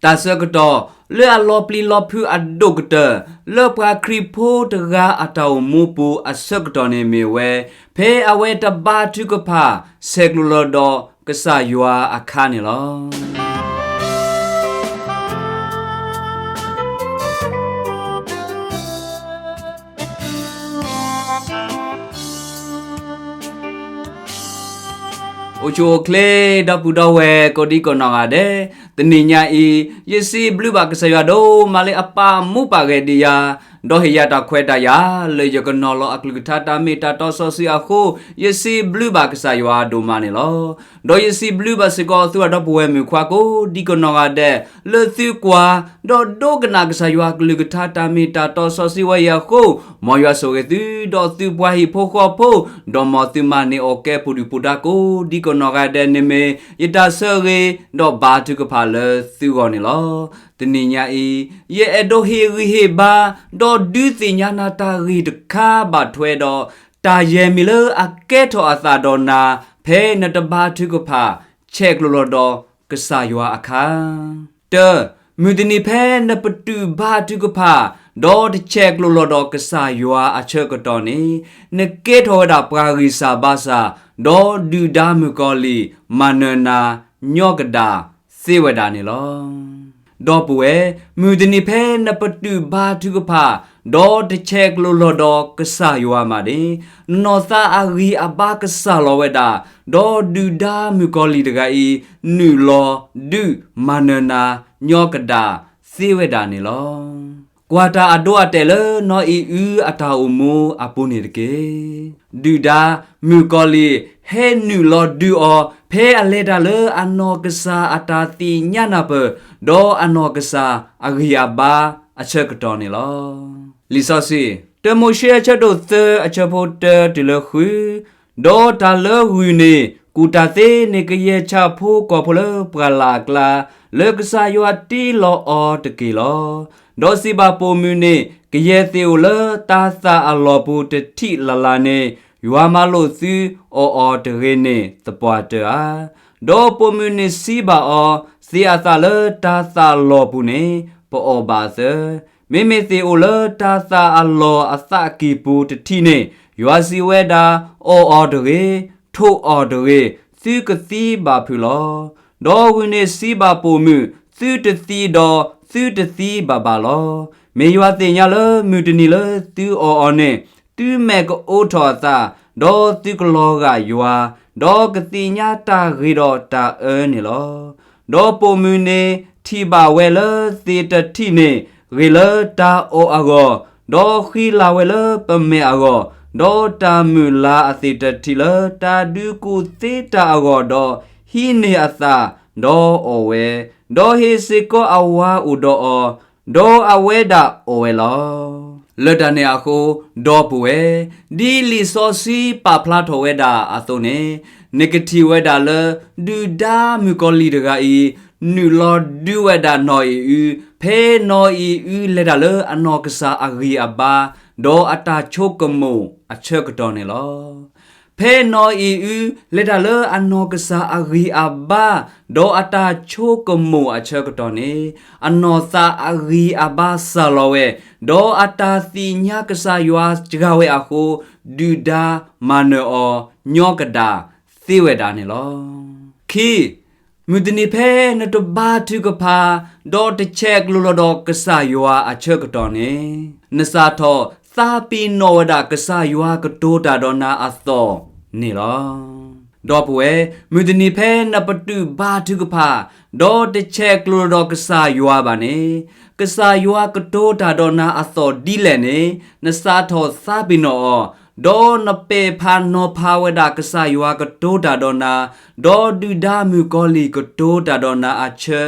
တၢ်ဆၢကတီၢ်လၢအလီၤပျံၤလီၤဖုးအဒိၣ်ကတၢၢ် လၢပှၤခရံာ်ဖိတဂၤအတၢ်အိၣ်မူပူၤအဆၢကတီၢ်န့ၣ်မ့ၢ်ဝဲ ဖဲအဝဲတဘါထုကဖၣ် ဆဲးကျိးလီၤဒီးကစၢ်ယွၤအခါန့ၣ်လီၤ. အိၣ်ဆူၣ်အိၣ်ချ့ ဒီပုၢ်ဒီဝဲၢ်ကိးဒံကနီၢ်ဂၤဒဲး, တနံၤညါအံၤ ယစံးဘျုးဘၣ်ကစၢ်ယွၤဒိၣ်မးလၢအပာ်မူပာ်ဂဲၤဒံးယၤ, ဒီးဟ့ၣ်ယၤတၢ်ခွဲးတၢ်ယာ် လၢယကနီၤလီၤအကလုၢ်ကထါတၢ်မ့ၢ်တၢ်တီစီဆှံအဃိ, ယစံးဘျုးဘၣ်ကစၢ်ယွၤဒိၣ်မးန့ၣ်လီၤ. ဒီးယစံးဘျုးဘၣ်စ့ၢ်ကီးသုဒီပုၢ်ဝဲၢ်မုၣ်ခွါကိးဒံကနီၢ်ဂၤဒဲး လၢသုကွၢ် ဒီးဒိကနၣ်ကစၢ်ယွၤကလုၢ်ကထါတၢ်မ့ၢ်တၢ်တီစီဆှံဝဲအံၤအဃိ, မ်ယွၤဆိၣ်ဂ့ၤသု ဒီးသုပှၤဟံၣ်ဖိဃီဖိ, ဒီးမ်သုမၤန့ၢ်အီၣ်ကဲပူၤဒုၣ်ပူၤဒါကိးဒံကနီၢ်ဂၤဒဲးန့ၣ်မ့ၢ် ယတၢ်ဆၢဂ့ၤ ဒီးဘါထုကဖၣ်လၢသုဂီၢ်န့ၣ်လီၤ. တနံၤညါအံၤ ယအဲၣ်ဒိးဟ့ၣ်ဂံၢ်ဟ့ၣ်ဘါ ဒီးဒုးသ့ၣ်ညါနၤတၢ်ဂ့ၢ်တခါဘၣ်ထွဲဒီး တၢ်ယဲၢ်မံၤလၢအကဲထီၣ်အသးဒီးနၤ ဖဲနတဘါထုကဖၣ် ဆဲးကျိးလီၤဒီးကစၢ်ယွၤအခါ. တၢ, မုၢ်တနံၤဖဲနပတုာ်ဘါထုကဖၣ် ဒီးတဆဲးကျိးလီၤဒီးကစၢ်ယွၤအဆၢကတီၢ်န့ၣ် နကဲထီၣ်ဝဲဒၣ်ပှၤဂံၢ်စၢ်ဘါစၢ်, ဒီးဒုၣ်ဒါမုၣ်ကီၤလံၢ် မၤနၢၤနၤညီကဒၣ်သ့ဝဲဒၣ်န့ၣ်လီၤ. ဒီပုၢ်ဝဲၢ်, မုၢ်တနံၤဖဲနပတုာ်ဘါထုကဖၣ် ဒီးတဆဲးကျိးလီၤဒီးကစၢ်ယွၤမးန့ၣ်, နနီၢ်သးအဂံၢ်အဘါကစၢ်လီၤဝဲဒၣ်, ဒီးဒုၣ်ဒါမုၣ်ကီၤလံၢ်တဂၤအံၤ နုာ်လီၤဒုးမၤနၢၤနၤညီကဒၣ်သ့ဝဲဒၣ်န့ၣ်လီၤ. ကွၢ်တၢ်အဒိအတဲာ်လၢနီၢ်အံၤအုအတၢ်အိၣ်မူအပူၤန့ၣ်တက့ၢ်. ဒုၣ်ဒါမုၣ်ကီၤလံၢ် ဟဲနုာ်လီၤဒုးအီၤ ဖဲအလဲၤတၢ်လၢအနီၢ်ကစၢ်အတၢ်သ့ၣ်ညါနၢ်ပၢၢ် ဒီးအနီၢ်ကစၢ်အဂံၢ်အဘါအဆၢကတီၢ်န့ၣ်လီၤ. လံာ်စီဆှံ, တၢမိၤၡ့အဆၢဒိၣ်သၢအဆၢဖိတၢတုၤလၢဃု, ဒီးတၢ်လၢဂုၢ်န့ၣ် ကူၣ်တၢ်သ့န့ၣ် ကယဲၢ်ဆၣ်ဖိကီၢ်ဖိလၢပှၢ်လၢ်အကျါ, လၢကစၢ်ယွၤတ့လီၤအီၤတက့ၢ်လီၤ. ဒီးစံးဘၣ်ပိာ်မုၣ်န့ၣ်, ကယဲၢ်သ့ၣ်အိၣ်လၢတၢ်သၣ်အလီၢ်ပူၤတထံၣ်လၢ်လၢ်န့ၣ်, ယွၤမၤလိာ်သုအီၣ်အီၤတဂ့ၤန့ၣ်သပှၢ်တၢၢ်ဧါ. ဒီးပိာ်မုၣ်န့ၣ်စံးဘၣ်အီၤ, သ့ၣ်အသၣ်လၢတၢ်သၣ်လီၢ်ပူၤန့ၣ် ပအီၣ်ဘၣ်သၢ, မ့မ့ၢ်သ့ၣ်အိၣ်လၢတၢ်သၣ်အလီၢ်အသးကံၢ်ပူၤတထံၣ်န့ၣ်, ယွၤစံးဝဲဒၣ်, အီၣ်အီၤတဂ့ၤ, ထိးအီၤတဂ့ၤ, သုကသံဘၣ်ဖုးလီၤ. ဒီးဂုၢ်န့ၣ်စံးဘၣ်ပိာ်မုၣ်, သုတသံဒီးသုတသံဘၣ်ဘၣ်လီၤ. မ့ၢ်ယွၤသ့ၣ်ညါလၢမုၢ်တနံၤလၢသုအီၣ်အီၤန့ၣ်, သုမဲာ်ကအိးထီၣ်အသး, ဒီးသုကလီၤဂာ်ယွၤ, ဒီးကသ့ၣ်ညါတၢ်ဂ့ၤဒီးတၢ်အၢန့ၣ်လီၤ. ဒီးပိာ်မုၣ်န့ၣ်ထံၣ်ဘၣ်ဝဲလၢသ့ၣ်တထံၣ်န့ၣ် ဂ့ၤလၢတၢ်အီၣ်အဂီၢ်, ဒီးဃံလၤဝဲလၢပမဲာ်အဂီၢ်, ဒီးတၢ်မုာ်လၤအသ့ၣ်တထံၣ်လၢတၢ်ဒုးကူၣ်သ့တၢ်အဂီၢ်ဒီး ဟံးန့ၢ်အသး, ဒီးအီၣ်ဝဲ, ဒီးဟ့ၣ်စ့ၢ်ကီးအဝၤအိၣ်ဒီးအီၤ, ဒီးအဝဲဒၣ်အီၣ်ဝဲလီၤ. လၢတၢ်န့ၣ်အဃိ, ဒီပုၢ်ဝဲၢ်, ဒ်လံာ်စီဆှံပာ်ဖျါထီၣ်ဝဲဒၣ်အသိးန့ၣ်, နကထံၣ်ဝဲဒၣ်လၢ ဒုၣ်ဒါမုၣ်ကီၤလံၢ်တဂၤအံၤ နုာ်လီၤဒုးဝဲဒၣ်နီၢ်အံၤအု, ဖဲနီၢ်အံၤအုလဲၤတၢ်လၢအနီၢ်ကစၢ်အဂံၢ်အဘါ, ဒီးအတၢ်ဆိကမိၣ်အဆၢကတီၢ်န့ၣ်လီၤ. ဖဲနီၢ်အံၤအုလဲၤတၢ်လၢအနီၢ်ကစၢ်အဂံၢ်အဘါ, ဒီးအတၢ်ဆိကမိၣ်အဆၢကတီၢ်န့ၣ်, အနီၢ်သးအဂံၢ်အဘါစၢ်လီၤဝဲ, ဒီးအတၢ်သ့ၣ်ညါကစၢ်ယွၤစှၤဝဲအဃိ, ဒုၣ်ဒါမၤနၢၤအီၤညီကဒၣ်သ့ဝဲဒၣ်န့ၣ်လီၤ. ခံ, မုၢ်တနံၤဖဲနတဘါထုကဖၣ်, ဒီးတဆဲးကျိးလီၤဒီးကစၢ်ယွၤအဆၢကတီၢ်န့ၣ်, နစးထီၣ်သးပ့ၤနီၣ်ဝဲဒၣ်ကစၢ်ယွၤကတိၤတၢ်ဒီးနၤအသိးန့ၣ်လီၤ. ဒီပုၢ်ဝဲၢ်, မုၢ်တနံၤဖဲနပတုာ်ဘါထုကဖၣ်, ဒီးတဆဲးကျိးလီၤဒီးကစၢ်ယွၤဘၣ်န့ၣ်, ကစၢ်ယွၤကတိၤတၢ်ဒီးနၤအသိးဒ်လဲၣ်န့ၣ်, နစးထီၣ်သးပ့ၤနီၣ်အီၤ, ဒီးနပဲာ်ဖးနီၤဖးဝဲဒၣ်ကစၢ်ယွၤကတိၤတၢ်ဒီးနၤ, ဒီးဒုၣ်ဒါမုၣ်ကီၤလံၢ်ကတိၤတၢ်ဒီးနၤအဆၢ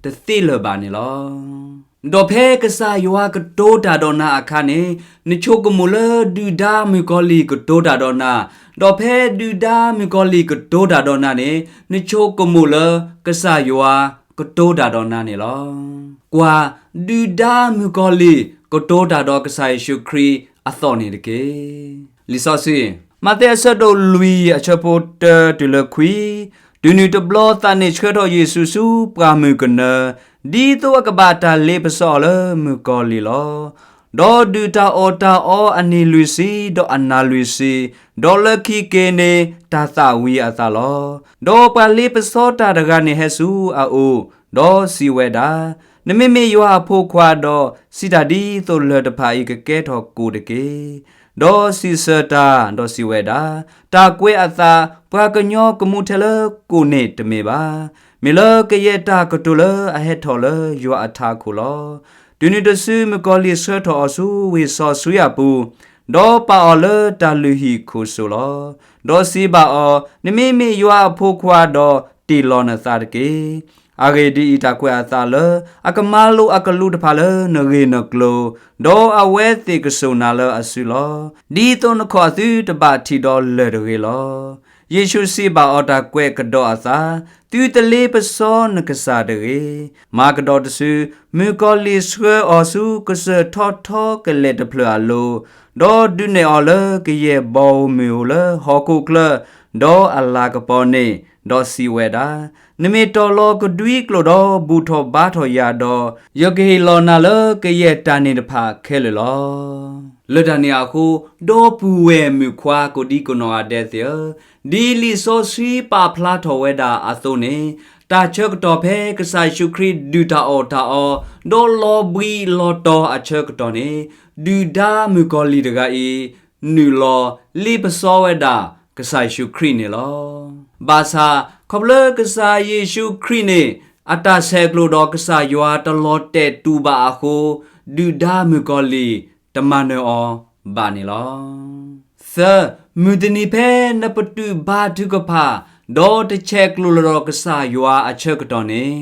တသ့လၢၤဘၣ်န့ၣ်လီၤ. ဒီးဖဲကစၢ်ယွၤကတိၤတၢ်ဒီးနၤအခါန့ၣ်, နဆိကမိၣ်လၢဒုၣ်ဒါမုၣ်ကီၤလံၢ်ကတိၤတၢ်ဒီးနၤ, ဒီးဖဲဒုၣ်ဒါမုၣ်ကီၤလံၢ်ကတိၤတၢ်ဒီးနၤန့ၣ်, နဆိကမိၣ်လၢကစၢ်ယွၤကတိၤတၢ်ဒီးနၤန့ၣ်လီၤ. ကွၢ်, ဒုၣ်ဒါမုၣ်ကီၤလံၢ်ကတိၤတၢ်ဒီးကစၢ်ယ့ၣ်ၡူးခရံာ်အသိးန့ၣ်တက့ၢ်. လံာ်စီဆှံ, မးသဲအဆၢဒိၣ်လွံၢ်အဆၢဖိတၢတုၤလၢခွံ, တုၤနုၤတဘျီသးန့ၣ်ဆှၢထီၣ်ယ့ၣ်ၡူးဆူပှၢ်မုၢ်ကနၢ, ဒ်သိးအကဘၣ်တၢ်လ့ပစီအီၤလၢမုၣ်ကီၤလံၢ်လီၤ. ဒီးဒုၣ်တၢ်အီၣ်တၢ်အီအနံၤလွံၢ်ဆံ, ဒီးအနၤလွံၢ်ဆံ, ဒီးလၢခံက့ၤန့ၣ် တၢ်သၣ်ဝံၤအသးလီၤ. ဒီးပှၤလ့ပစီတၢ်တဂၤန့ၣ်ဟဲဆူအအိၣ်, ဒီးစံးဝဲဒၣ်, နမ့မ့ၢ်ယွၤအဖိခွါဒီး, စံးတၢ်ဒ်သိးလၢၢ်တဖၣ်အံၤကကဲထီၣ်ကိၣ်တက့ၢ်. ဒီးစံးဆၢတၢ်, ဒီးစံးဝဲဒၣ်, တၢ်ကွဲးအသး, ပှၤကညီကမူထဲလၢကိၣ်န့ၣ်တမ့ၢ်ဘၣ်. မ့ၢ်လၢကယဲၢ်တၢ်ကတိၤလၢအဟဲထီၣ်လၢယွၤအထးခိၣ်လီၤ. တုၤနုၤတစုမုၣ်ကီၤလံၢ်ဆှၢထီၣ်အီၤဆူဝ့ၢ်စီဆှံအပူၤ, ဒီးပာ်အီၤလၢတၢ်လုၢ်ဟံၣ်ခိၣ်စိၤလီၤ. ဒီးစံးဘၣ်အီၤ, နမ့မ့ၢ်ယွၤအဖိခွါဒီး, တ့ၢ်လီၤနသးတက့ၢ်. အဂ့ၢ်ဒ်အံၤ, တၢ်ကွဲးအသးလၢအကမၤလိာ်အကလူးတဖၣ်လၢနဂ့ၢ်နကျိၤ, ဒီးအဝဲသ့ၣ်ကစိာ်နၤလၢအစုလီၤ. ဒ်သိးနခီၣ်အသုတဘၣ်ထံးဒီးလၢၢ်တဂ့ၤလီၤ. ယ့ၣ်ၡူးစံးဘၣ်အီၤ, တၢ်ကွဲးကဒီးအသး, သုတလ့ပစီနကစၢ်တဂ့ၤ. မၤကဒီးတစု, မုၣ်ကီၤလံၢ်ဆှၢအီၤဆူကစၢၢ်ထီထီကလဲာ်တဖျၢၣ်အလိၤ, ဒီးဒုးနဲၣ်အီၤလၢကယဲၢ်ဘီဧိၤမုၢ်ဧိၤလၢဟီၣ်ခိၣ်ချၢ, ဒီးအလၤကပီၤန့ၣ်, ဒီးစံးဝဲဒၣ်, နမ့ၢ်တီၢ်လီၤကဒွံကျိာ်ဒီးဘူၣ်ထီၣ်ဘါထီၣ်ယၤဒီး, ယကဟ့ၣ်လီၤနၤလၢကယဲၢ်တၢ်န့ၣ်တဖၣ်ခဲလၢာ်လီၤ. လၢတၢ်န့ၣ်အဃိ, ဒီပုၢ်ဝဲၢ်မုၣ်ခွါကိးဒံကိးနီၢ်ဂၤဒဲးသ့ၣ်ဧၢ, ဒ်လံာ်စီဆှံပာ်ဖျါထီၣ်ဝဲဒၣ်အသိးန့ၣ်, တၢ်ဆၢကတီၢ်ဖဲကစၢ်ယ့ၣ်ၡူးခရံာ်ဒုၣ်တၢ်အီၣ်တၢ်အီ, ဒီးလီၤဘှံးလီၤတီၤအဆၢကတီၢ်န့ၣ်, ဒုၣ်ဒါမုၣ်ကီၤလံၢ်တဂၤအံၤ, နုာ်လီၤလ့ပစီဝဲဒၣ်ကစၢ်ယ့ၣ်ၡူးခရံာ်န့ၣ်လီၤ. ဘၣ်ဆၣ်, ခီဖျိကစၢ်ယ့ၣ်ၡူးခရံာ်န့ၣ်, အတၢ်ဆဲးကျိးဒီးကစၢ်ယွၤတလီၤတဲာ်တူာ်ဘၣ်အဃိ, ဒုၣ်ဒါမုၣ်ကီၤလံၢ်တမၤနၢၤအီၤဘၣ်န့ၣ်လီၤ. သၢ, မုၢ်တနံၤဖဲနပတုာ်ဘါထုကဖၣ်, ဒီးတဆဲးကျိးလၢၤဒီးကစၢ်ယွၤအဆၢကတီၢ်န့ၣ်,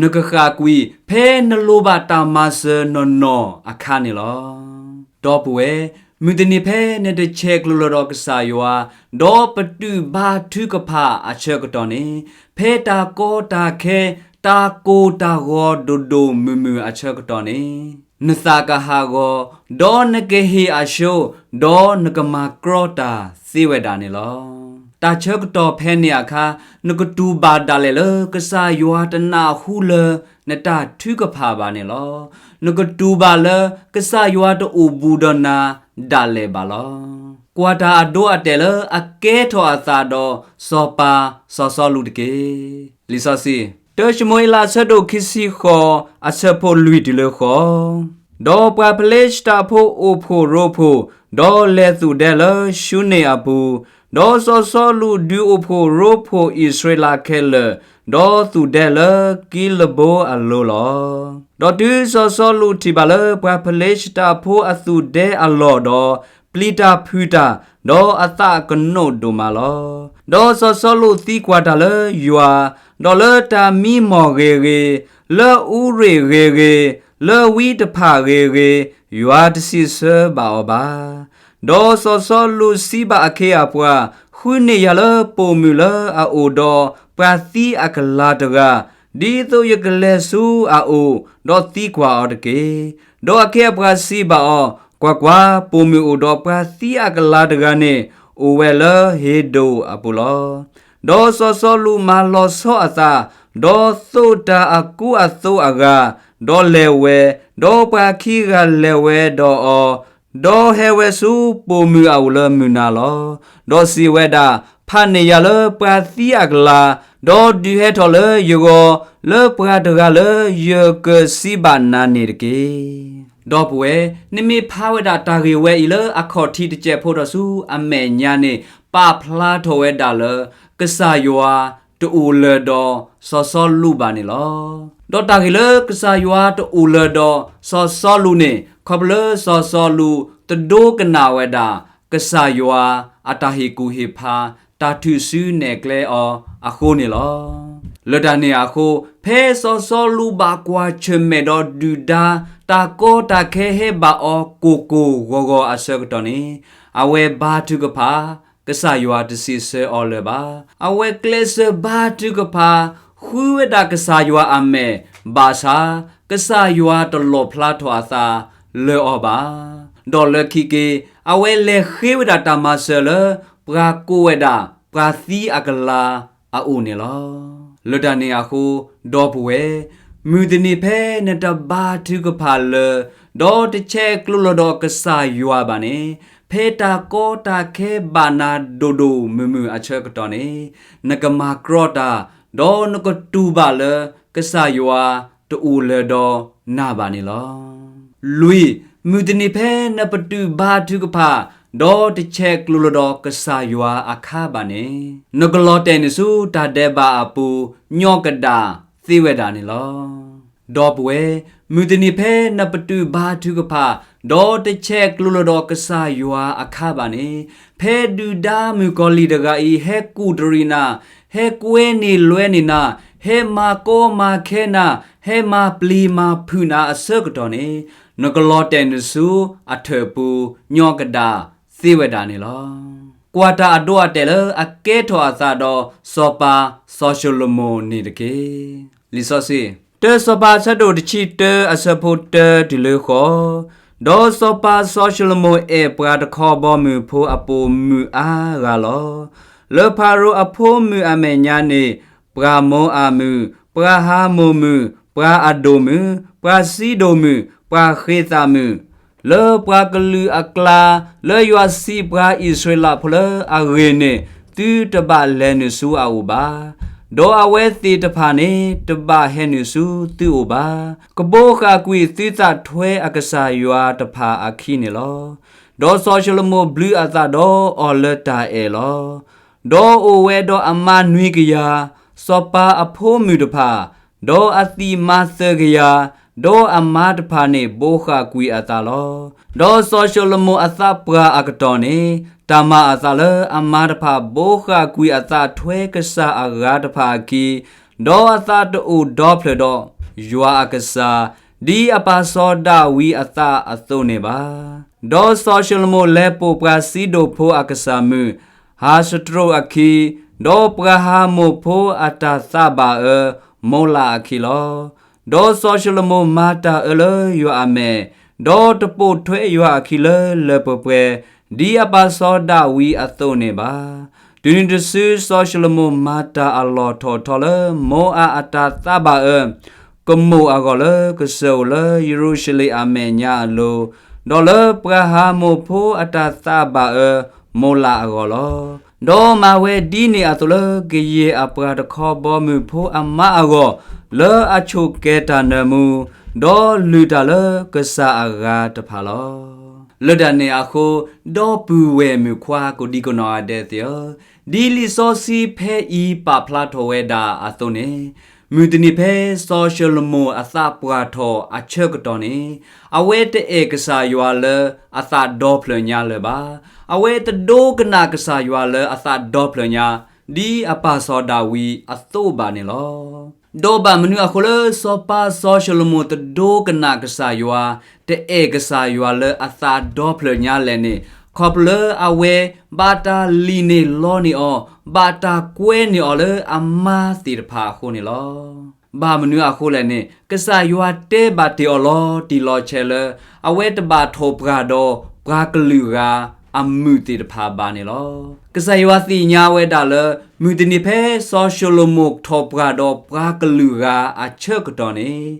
နကဃၣ်ကွံာ်ဖဲနလိၣ်ဘၣ်တၢ်မၤစၢၤနီၢ်နီၢ်အခါန့ၣ်လီၤ. ဒီပုၢ်ဝဲၢ်, မုၢ်တနံၤဖဲနတဆဲးကျိးလၢၤဒီးကစၢ်ယွၤ, ဒီးပတုာ်ဘါထုကဖၣ်အဆၢကတီၢ်န့ၣ်, ဖဲတၢ်ကီတၢ်ခဲ, တၢ်ကိၢ်တၢ်ဂီၤဒိၣ်ဒိၣ်မုၢ်မုၢ်အဆၢကတီၢ်န့ၣ်, နသးကဟးဂီၤ, ဒီးနကဟ့ၣ်အဆှိ, ဒီးနကမၤကြီတၢ်သ့ဝဲဒၣ်န့ၣ်လီၤ. တၢ်ဆၢကတီၢ်ဖဲန့ၣ်အခါ, နကတူၢ်ဘၣ်ဒၣ်လဲာ်လၢကစၢ်ယွၤတနၢ်ဟူလၢနတၢ်ထုကဖၣ်ဘၣ်န့ၣ်လီၤ. နကတူၢ်ဘၣ်လၢကစၢ်ယွၤတအိၣ်ဘူးဒီးနၤဒၣ်လဲာ်ဘၣ်လီၤ. ကွၢ်တၢ်အဒိအတဲာ်လၢအကဲထီၣ်အသးဒီးစီၤပၤစီၤစီလူးတက့ၢ်. လံာ်စီဆှံ, တၢၡမူၤအ့လးအဆၢဒိၣ်ခံဆံဃိး အဆၢဖိလွံၢ်တုၤလၢဃိး ဒီးပှၤဖလ့ၡတၢ်ဖိအိၣ်ဖှိၣ်ရိဖှိၣ်, ဒီးလဲၤသူၣ်ဒဲလၢၡူန့ၣ်အပူၤ, ဒီးစီၤစီလူးဒုးအိၣ်ဖှိၣ်ရိဖှိၣ်အံၣ်စရ့လးခဲလၢာ်, ဒီးသူၣ်ဒဲလၢကံလဘိအလိၤလီၤ. ဒီးတုၤစီၤစီလူးထံၣ်ဘၣ်လၢပှၤဖလ့ၡတၢ်ဖိအသူၣ်ဒဲအလီၢ်ဒီး, ပျံၤတၢ်ဖုးတၢ်, ဒီးအသးကနိးဒိၣ်မးလီၤ. ဒီးစီၤစီလူးသံကွၢ်တၢ်လၢယွၤ, ဒီးလၢတၢ်မံမီၢ်ဂ့ၤဂ့ၤ, လၢအူရ့ၣ်ဂ့ၤဂ့ၤ, လၢဝံတဖၣ်ဂ့ၤဂ့ၤ, ယွၤတစံးဆၢဘၣ်အီၤဘၣ်. ဒီးစီၤစီလူးစံးဘၣ်အခ့အပှၤ, ဃုန့ၢ်ယၤလၢပိာ်မုၣ်လၢအအိၣ်ဒီးပှၤသံအကလၤတဂၤ, ဒ်သိးယကလဲၤဆူအအိၣ်, ဒီးသံကွၢ်အီၤတက့ၢ်. ဒီးအခ့အပှၤစံးဘၣ်အီၤ, ကွၢ်ကွၢ်, ပိာ်မုၣ်အိၣ်ဒီးပှၤသံအကလၤတဂၤန့ၣ်, အိၣ်ဝဲလၢဟ့ၤဒိၣ်အပူၤလီၤ. ဒီးစီၤစီလူးမၤလီၤဆီအသး, ဒီးသိးတၢ်အကူအသိးအဂၤ, ဒီးလဲၤဝဲ, ဒီးပှၤခံဂၤလဲၤဝဲဒီးအီၤ, ဒီးဟဲဝဲဆူပိာ်မုၣ်အအိၣ်လၢမုၢ်နၤလီၤ. ဒီးစံးဝဲဒၣ်, ဖးန့ၢ်ယၤလၢပှၤသံအကလၤ, ဒီးဒုးဟဲထီၣ်လၢယဂီၢ်, လၢပှၤတဂၤလၢယကစံးဘၣ်နၤန့ၣ်တက့ၢ်. ဒီပုၢ်ဝဲၢ်, နမ့ၢ်ဖးဝဲဒၣ်တၢ်ဂ့ၢ်ဝဲအံၤလၢအခီၣ်ထံးတစဲးဖိဒီးဆူအမဲာ်ညါန့ၣ်, ပာ်ဖျါထီၣ်ဝဲဒၣ်လၢ ကစၢ်ယွၤတအိၣ်လၢၤဒီးစီၤစီလူးဘၣ်န့ၣ်လီၤ. ဒီးတၢ်ဂ့ၢ်လၢကစၢ်ယွၤတအိၣ်လၢၤဒီးစီၤစီလူးန့ၣ်, ခီဖျိလၢစီၤစီလူးတဒိကနၣ်ဝဲဒၣ် ကစၢ်ယွၤအတၢ်ဟ့ၣ်ကူၣ်ဟ့ၣ်ဖး, တၢ်ထုးစုနဲၣ်ကျဲအီၤအဃိန့ၣ်လီၤ. လၢတၢ်န့ၣ်အဃိ, ဖဲစီၤစီလူးဘၣ်ကွၢ်ဆၢၣ်မဲာ်ဒီးဒုၣ်ဒါ, တၢ်ကီတၢ်ခဲဟဲဘၣ်အီၤကိၢ်ကိၢ်ဂီၤဂီၤအဆၢကတီၢ်န့ၣ်, အဝဲဘါထုကဖၣ်, ကစၢ်ယွၤတစံးဆၢအီၤလၢၤဘၣ်. အဝဲကျဲးစၢးဘါထုကဖၣ်, ဃုဝဲဒၣ်ကစၢ်ယွၤအမဲာ်, ဘၣ်ဆၣ်, ကစၢ်ယွၤတလီၣ်ဖျါထီၣ်အသးလၢအီၤဘၣ်. ဒီးလၢခံက့ၤ, အဝဲလဲၤဃ့ဝဲဒၣ်တၢ်မၤစၢၤလၢ ပှၤကိးဝဲဒၣ်ပှၤသံအကလၤအအိၣ်န့ၣ်လီၤ. လၢတၢ်န့ၣ်အဃိ, ဒီပုၢ်ဝဲၢ်, မုၢ်တနံၤဖဲနတဘါထုကဖၣ်လၢ ဒီးတဆဲးကျိးလၢၤဒီးကစၢ်ယွၤဘၣ်န့ၣ်, ဖဲတၢ်ကီတၢ်ခဲဘၣ်နၤဒိၣ်ဒိၣ်မုၢ်မုၢ်အဆၢကတီၢ်န့ၣ်, နကမၤကြီတၢ်, ဒီးနကတူၢ်ဘၣ်လၢကစၢ်ယွၤတအိၣ်လၢၤဒီးနၤဘၣ်န့ၣ်လီၤ. လွံၢ်, မုၢ်တနံၤဖဲနပတုာ်ဘါထုကဖၣ်, ဒီးတဆဲးကျိးလၢၤဒီးကစၢ်ယွၤအခါဘၣ်န့ၣ်, နကလီၤတဲာ်န့ၢ်ဆူတၢ်ဒဲးဘးအပူၤ ညီကဒၣ်သ့ဝဲဒၣ်န့ၣ်လီၤ. ဒီပုၢ်ဝဲၢ်, မုၢ်တနံၤဖဲနပတုာ်ဘါထုကဖၣ်, ဒီးတဆဲးကျိးလၢၤဒီးကစၢ်ယွၤအခါဘၣ်န့ၣ်, ဖဲဒုၣ်ဒါမုၣ်ကီၤလံၢ်တဂၤအံၤ ဟဲကူၣ်တရံးနၤ, ဟဲကွဲန့ၢ်လွဲန့ၢ်နၤ, ဟဲမၤကီမၤခဲနၤ, ဟဲမၤပျံၤမၤဖုးနၤအဆၢကတီၢ်န့ၣ်, နကလီၤတဲာ်န့ၢ်ဆူအထၢၣ်ပူၤ ညီကဒၣ်သ့ဝဲဒၣ်န့ၣ်လီၤ. ကွၢ်တၢ်အဒိအတဲာ်လၢအကဲထီၣ်အသးဒီးစီၤပၤစီၤၡလိၤမိၣ်န့ၣ်တက့ၢ်. လံာ်စီဆှံ, တၢစီၤပၤအဆၢဒိၣ်တဆံတၢအဆၢဖိတၢတုၤလၢဃိး, ဒီးစီၤပၤစီၤၡလိၤမိၣ်အဲၣ်ပှၤတခီဘီမုၢ်ဖိအပိာ်မုၣ်အါဂၤလီၤ. လၢဖၤရိၤအဖိမုၣ်အမဲာ်ညါန့ၣ်, ပှၤမိၤအၤမုၣ်, ပှၤဟၤမိၣ်မုၣ်, ပှၤအဒိၣ်မုၣ်, ပှၤစံဒိၣ်မုၣ်, ပှၤဃ့ၤသးမုၣ်, လၢပှၤကလုာ်အကျါ, လၢယွၤစံးပှၤအံၣ်စရ့လးဖိလၢအဂ့ၢ်န့ၣ်, သုတဘၣ်လဲၤနုာ်ဆူအအိၣ်ဘၣ်. ဒီးအဝဲသ့ၣ်တဖၣ်န့ၣ် တဘၣ်ဟဲနုာ်ဆူသုအိၣ်ဘၣ်. ကဘိးဃာ်ကွံာ်သုသးထွဲအကစၢ်ယွၤတဖၣ်အခံန့ၣ်လီၤ. ဒီးစီၤၡလိၤမိၣ်ဘျုးအသးဒီးအီၤလၢတၢ်အဲၣ်လီၤ. ဒီးအိၣ်ဝဲဒီးအမါနွံကယၤ, စီၤပၤအဖိမုၣ်တဖၣ်, ဒီးအသံၣ်မါသၢကယၤ, ဒီးအမါတဖၣ်န့ၣ်ဘိးဃာ်ကွံာ်အသးလီၤ. ဒီးစီၤၡလိၤမိၣ်အသးပှၢ်အကတီၢ်န့ၣ်, တၢ်မၤအသးလၢအမါတဖၣ်ဘိးဃာ်ကွံာ်အသးထွဲကစၢ်အဂၤတဖၣ်အခံ, ဒီးအသးတအိၣ်ဒီဖျၢၣ်ဒီးယွၤအကစၢ်, ဒ်အပၢ်စီၤဒၤဝံးအသးအသိးန့ၣ်ဘၣ်. ဒီးစီၤၡလိၤမိၣ်လဲၤပိာ်ပှၤစံဒိၣ်ဖိအကစၢ်မုၣ် ဟးစတြိာ်အခံ, ဒီးပှၤဟၤမိၣ်ဖိအတၢ်သးဘၣ်အၢ မိလးအခံလီၤ. ဒီးစီၤၡလိၤမိၣ်မၤတၢ်အၢလၢယွၤအမဲာ်, ဒီးတပိာ်ထွဲယွၤအခံလၢလၢပှဲၤပှဲၤ, ဒ်အပၢ်စီၤဒၤဝံးအသိးန့ၣ်ဘၣ်. တုၤနုၤတစုစီၤၡလိၤမိၣ်မၤတၢ်အလီၢ်ထီၣ်ထီလၢမိအးအတၢ်သးဘၣ်အၢ ကမိၣ်အဂီၢ်လၢကစၢၢ်အိၣ်လၢယရူၤၡလ့ၣ်အမဲာ်ညါအလိၤ, ဒီးလၢပှၤဟၤမိၣ်ဖိအတၢ်သးဘၣ်အၢ မိလးအဂီၢ်လီၤ. ဒီးမၤဝဲဒ်န့ၣ်အသိးလၢကယဲၢ်အပှၤတခီဘီမုၢ်ဖိအမါအဂီၢ်, လၢအဆိၣ်ကဲၤတၢ်နၢမူ, ဒီးလုၢ်တၢ်လၢကစၢ်အဂၤတဖၣ်လီၤ. လၢတၢ်န့ၣ်အဃိ, ဒီပုၢ်ဝဲၢ်မုၣ်ခွါကိးဒံကနီၢ်ဂၤဒဲးသ့ၣ်ဧၢ, ဒ်လံာ်စီဆှံဖဲအံၤပာ်ဖျါထီၣ်ဝဲဒၣ်အသိးန့ၣ်, မုၢ်တနံၤဖဲစီၤၡလိၤမိၣ်အသးပှၢ်ထီၣ်အဆၢကတီၢ်န့ၣ်, အဝဲတအဲၣ်ကစၢ်ယွၤလၢအသးဒီဖျၢၣ်ညါလၢၤဘၣ်. အဝဲတဒိကနၣ်ကစၢ်ယွၤလၢအသးဒီဖျၢၣ်ညါ, ဒ်အပၢ်စီၤဒၤဝံးအသိးဘၣ်န့ၣ်လီၤ. ဒီးဘၣ်မနုၤအဃိလၢစီၤပၤစီၤၡလိၤမိၣ်တဒိကနၣ်ကစၢ်ယွၤ, တအဲၣ်ကစၢ်ယွၤလၢအသးဒီဖျၢၣ်ညါလဲၣ်န့ၣ်, ခီဖျိလၢအဝဲဘၣ်တၢ်လံၣ်န့ၢ်လီန့ၢ်အီၤ, ဘၣ်တၢ်ကွဲန့ၢ်အီၤလၢအမါသ့ၣ်တဖၣ်အဃိန့ၣ်လီၤ. ဘၣ်မနုၤအဃိလဲၣ်န့ၣ်, ကစၢ်ယွၤတဲဘၣ်တ့ၢ်အီၤလီၤတံၢ်လီၤဆဲးလၢ အဝဲတဘၣ်ထီၣ်ပှၢ်ဒီးပှၤကလုာ်ဂၤအမုၣ်သ့ၣ်တဖၣ်ဘၣ်န့ၣ်လီၤ. ကစၢ်ယွၤသ့ၣ်ညါဝဲဒၣ်လၢ မုၢ်တနံၤဖဲစီၤၡလိၤမိၣ်ထီၣ်ပှၢ်ဒီးပှၤကလုာ်ဂၤအဆၢကတီၢ်န့ၣ်,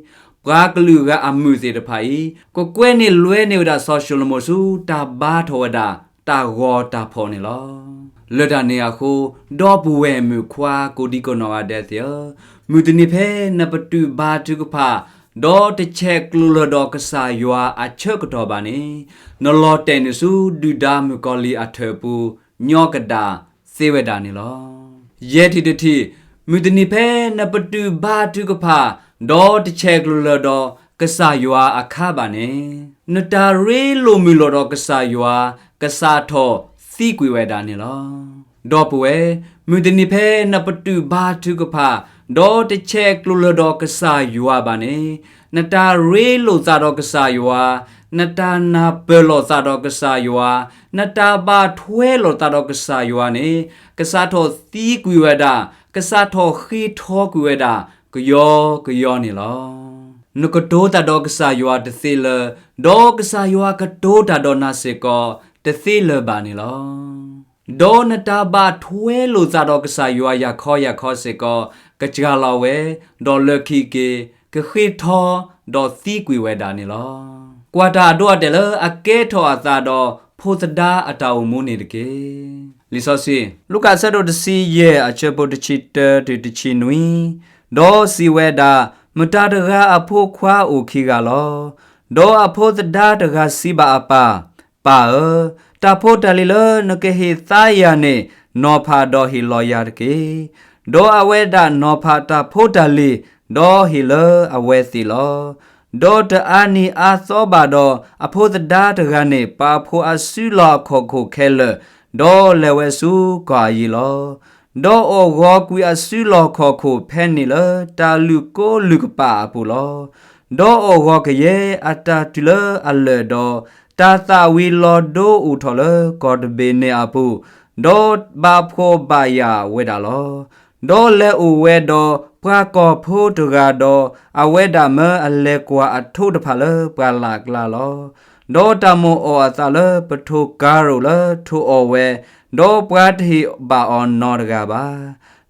ပှၤကလုာ်ဂၤအမုၣ်သ့ၣ်တဖၣ်အံၤ, ကကွဲန့ၢ်လွဲန့ၢ်ဝဲဒၣ်စီၤၡလိၤမိၣ်ဆူတၢ်ဘါထီၣ်ဝဲဒၣ်တၢ်ဂီၤတၢ်ဖီၣ်န့ၣ်လီၤ. လၢတၢ်န့ၣ်အဃိ, ဒီပုၢ်ဝဲၢ်မုၣ်ခွါကိးဒံကနီၢ်ဂၤဒဲးသ့ၣ်ဧၢ, မုၢ်တနံၤဖဲနပတုာ်ဘါထုကဖၣ်, ဒီးတဆဲးကျိးလၢၤဒီးကစၢ်ယွၤအဆၢကတီၢ်ဘၣ်န့ၣ်, နလီၤတဲာ်န့ၢ်ဆူဒုၣ်ဒါမုၣ်ကီၤလံၢ်အထၢၣ်ပူၤ, ညီကဒၣ်သ့ဝဲဒၣ်န့ၣ်လီၤ. ယဲၢ်ထံၣ်တထံၣ်, မုၢ်တနံၤဖဲနပတုာ်ဘါထုကဖၣ်, ဒီးတဆဲးကျိးလၢၤဒီးကစၢ်ယွၤအခါဘၣ်န့ၣ်, နတၢ်ရ့လိာ်မုာ်လိာ်ဒီးကစၢ်ယွၤ, ကစးထီၣ်သံကွံာ်ဝဲဒၣ်န့ၣ်လီၤ. ဒီပုၢ်ဝဲၢ်, မုၢ်တနံၤဖဲနပတုာ်ဘါထုကဖၣ်, ဒီးတဆဲးကျိးလၢၤဒီးကစၢ်ယွၤဘၣ်န့ၣ်, နတၢ်ရ့လိာ်သးဒီးကစၢ်ယွၤ, နတၢ်နၢ်ပၢၢ်လိာ်သးဒီးကစၢ်ယွၤ, နတၢ်ဘၣ်ထွဲလိာ်သးဒီးကစၢ်ယွၤန့ၣ်, ကစးထီၣ်သံကွံာ်ဝဲဒၣ်, ကစးထီၣ်ဃ့ထီကွံာ်ဝဲဒၣ်, ကယီကယီန့ၣ်လီၤ. နကတိၤတၢ်ဒီးကစၢ်ယွၤတသ့လၢၤ, ဒီးကစၢ်ယွၤကတိၤတၢ်ဒီးနၤစ့ၢ်ကီးတသ့လၢၤဘၣ်န့ၣ်လီၤ. ဒီးနတၢ်ဘၣ်ထွဲလိာ်သးဒီးကစၢ်ယွၤယၤခီယၤခီစ့ၢ်ကီး, ကစှၤလီၤဝဲ, ဒီးလၢခံက့ၤ, ကဃ့ၢ်ထီၣ်ဒီးသံကွံာ်ဝဲဒၣ်န့ၣ်လီၤ. ကွၢ်တၢ်အဒိအတဲာ်လၢအကဲထီၣ်အသးဒီးဖိသဒါအတၢ်အိၣ်မူန့ၣ်တက့ၢ်. လံာ်စီဆှံ လူၤကၣ်အဆၢဒိၣ်တဆံယဲၢ် အဆၢဖိတဆံတၢတုၤတဆံနွံ, ဒီးစံးဝဲဒၣ်, မတၤတဂၤအဖိခွါအိၣ်ခံဂၤလီၤ. ဒီးအဖိသဒါတဂၤစံးဘၣ်အပၢ်, ပၢ်ဧၢ, တၢ်ဖိတၢ်လံၤလၢနကဟ့ၣ်သါယၤန့ၣ် နီၤဖးဒီးဟ့ၣ်လီၤယၤတက့ၢ်. ဒီးအဝဲဒၣ်နီၤဖးတၢ်ဖိတၢ်လံၤ, ဒီးဟ့ၣ်လၢအဝဲသ့ၣ်လီၤ. ဒီးတအါနံၤအါသီဘၣ်ဒီး အဖိသဒါတဂၤန့ၣ် ပာ်ဖှိၣ်အစုလီၢ်ခီၣ်ခိၣ်ခဲလၢာ်, ဒီးလဲၤဝဲဆူကီၢ်အယံၤလီၤ. ဒီးအီၣ်ဂီၤကွံာ်အစုလီၢ်ခီၣ်ခိၣ်ဖဲန့ၣ်လၢတၢ်လုၢ်ကိလုၢ်ကပာ်အပူၤလီၤ. ဒီးအီၣ်ဂီၤကယဲၢ်အတၢ်တုၤလၢအလၢာ်ဒီး, တၢ်သၣ်ဝံၤလီၤဒိအိၣ်ထီၣ်လၢကီၢ်တဘ့ၣ်န့ၣ်အပူၤ, ဒီးဘၣ်ဖှီၣ်ဘၣ်ယာ်ဝဲဒၣ်လီၤ. ဒီးလဲၤအိၣ်ဝဲဒီးပှၤကီၢ်ဖိတဂၤဒီး, အဝဲဒၣ်မၢအလဲၤကွၢ်အထိးတဖၣ်လၢပှၢ်လၢ်ကျါလီၤ. ဒီးတၢ်မိၣ်အီၣ်အသးလၢပထိးကါရိၣ်လၢထိးအီၣ်ဝဲ, ဒီးပှၤတဟ့ၣ်ဘၣ်အီၤနီတဂၤဘၣ်.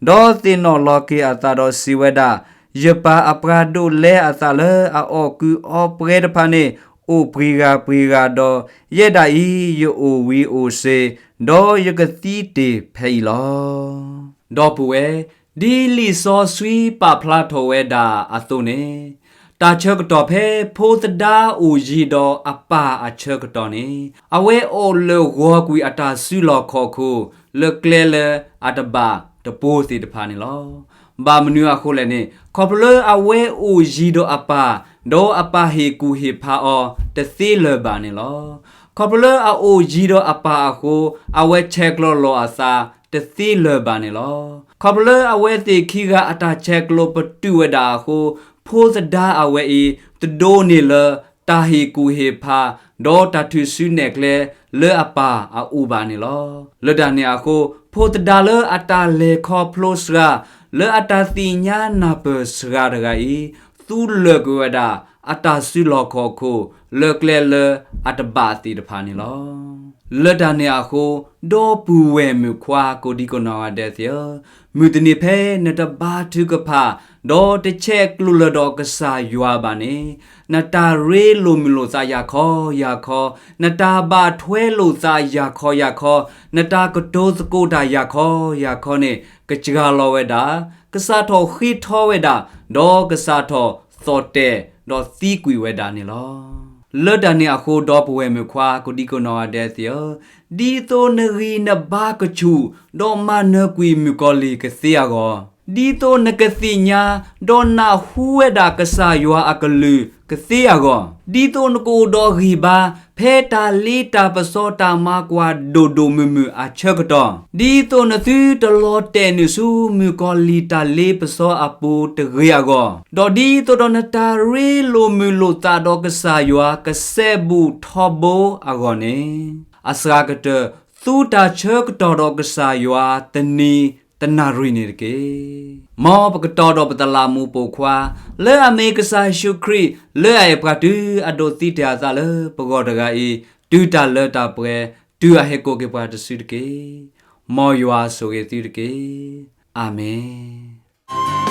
ဒီးသ့ၣ်နီၣ်လီၤက့ၤအသးဒီးစံးဝဲဒၣ်, ယပၢ်အပှၤဒိးလဲအသးလၢအအီၣ်ကုၢ်အီပှဲၤတဖၣ်န့ၣ်, အိၣ်ပှံၤဂၤပှံၤဂၤဒီး, ယဲဒၣ်အံၤယအိၣ်ဝံၤအိၣ်စ့ၤ, ဒီးယကသံတ့ၢ်ဖဲအံၤလီၤ. ဒီပုၢ်ဝဲၢ်, ဒ်လံာ်စီဆှံပာ်ဖျါထီၣ်ဝဲဒၣ်အသိးန့ၣ်, တၢ်ဆၢကတီၢ်ဖဲဖိသဒါအိၣ်ယံၤဒီးအပၢ်အဆၢကတီၢ်န့ၣ်, အဝဲအီၣ်လၢာ်ဂီၤကွံာ်အတၢ်စုလီၢ်ခီၣ်ခိၣ် လၢကျဲလၢအတဘၣ်တပူၤသ့ၣ်တဖၣ်န့ၣ်လီၤ. ဘၣ်မနုၤအဃိလဲၣ်န့ၣ်, ခီဖျိလၢအဝဲအိၣ်ယံၤဒီးအပၢ်, ဒီးအပၢ်ဟ့ၣ်ကူၣ်ဟ့ၣ်ဖးအီၤတသ့လၢၤဘၣ်န့ၣ်လီၤ. ခီဖျိလၢအအိၣ်ယံၤဒီးအပၢ်အဃိ, အဝဲဆဲးကျိးလီၤအသးတသ့လၢၤဘၣ်န့ၣ်လီၤ. ခီဖျိလၢအဝဲသ့ၣ်ခံဂၤအတၢ်ဆဲးကျိးပတုာ်ဝဲဒၣ်အဃိ, ဖိသဒါအဝဲအံၤ တဒိးန့ၢ်လၢတၢ်ဟ့ၣ်ကူၣ်ဟ့ၣ်ဖး, ဒီးတၢ်ထုးစုနဲၣ်ကျဲလၢအပၢ်အအိၣ်ဘၣ်န့ၣ်လီၤ. လၢတၢ်န့ၣ်အဃိ, ဖိသဒါလၢအတၢ်လဲၤခီဖျိစှၤ, လၢအတၢ်သ့ၣ်ညါနၢ်ပၢၢ်စှၤတဂၤအံၤ, သူလၢာ်ကွံာ်ဝဲဒၣ်အတၢ်စုလီၢ်ခီၣ်ခိၣ် လၢကျဲလၢအတဘၣ်သ့ၣ်တဖၣ်န့ၣ်လီၤ. လၢတၢ်န့ၣ်အဃိ, ဒီပုၢ်ဝဲၢ်မုၣ်ခွါကိးဒံကိးနီၢ်ဂၤဒဲးသ့ၣ်ဧၢ, မုၢ်တနံၤဖဲနတဘါထုကဖၣ်, ဒီးတဆဲးကျိးလၢၤဒီးကစၢ်ယွၤဘၣ်န့ၣ်, နတၢ်ရ့လိာ်မုာ်လိာ်သးယၤခီယၤခီ, နတၢ်ဘၣ်ထွဲလိာ်သးယၤခီယၤခီ, နတၢ်ကတိၤသကိးတၢ်ယၤခီ ယၤခီန့ၣ် ကစှၤလီၤဝဲဒၣ်, ကစးထီၣ်ဃ့ထီဝဲဒၣ်, ဒီးကစးထီၣ်သီၣ်တဲာ်, ဒီးသံကွံာ်ဝဲဒၣ်န့ၣ်လီၤ. လၢတၢ်န့ၣ်အဃိ, ဒီပုၢ်ဝဲၢ်မုၣ်ခွါကိးဒံကိးနီၢ်ဂၤဒဲးသ့ၣ်ဧၢ, ဒ်သိးနဂံၢ်နဘါကဆူၣ်, ဒီးမၤနၢၤကွံာ်မုၣ်ကီၤလံၢ်ကသ့အဂီၢ်, ဒ်သိးနကသ့ၣ်ညါ, ဒီးနၢ်ဟူဝဲဒၣ်ကစၢ်ယွၤအကလုၢ်ကသ့အဂီၢ်, ဒ်သိးနကအိၣ်ဒီးဂံၢ်ဘါ ဖဲတၢ်လ့တၢ်ပစီတၢ်မၤကွၢ်ဒိၣ်ဒိၣ်မုၢ်မုၢ်အဆၢကတီၢ်, ဒ်သိးနသုတလီၤတဲာ်နုာ်ဆူမုၣ်ကီၤလံၢ်တၢ်လ့ပစီအပူၤတဂ့ၤအဂီၢ်, ဒီးဒ်သိးဒီးနတၢ်ရ့လိာ်မုာ်လိာ်သးဒီးကစၢ်ယွၤကစဲဘူးထီဘိအဂီၢ်န့ၣ်, အစှၤကတၢၢ် သူတၢ်ဆၢကတီၢ်ဒီးကစၢ်ယွၤတနံၤတနၣ်ရံၣ်န့ၣ်တက့ၢ်. မ်ပကတီၤဒီးပတလးမူးပိာ်ခွါ, လၢအမ့ၢ်ကစၢ်ယ့ၣ်ၡူးခရံာ် လၢအအဲၣ်ပှၤတုၤအဒိးသံတ့ၢ်အသးလၢပဂီၢ်တဂၤအံၤ, တုၤတၢ်လၢတၢ်ပှဲၤ, တုၤအဟဲကိးက့ၤပှၤတစုတက့ၢ်. မ်ယွၤဆိၣ်ဂ့ၤသုတက့ၢ်. အၤမ့ၣ်.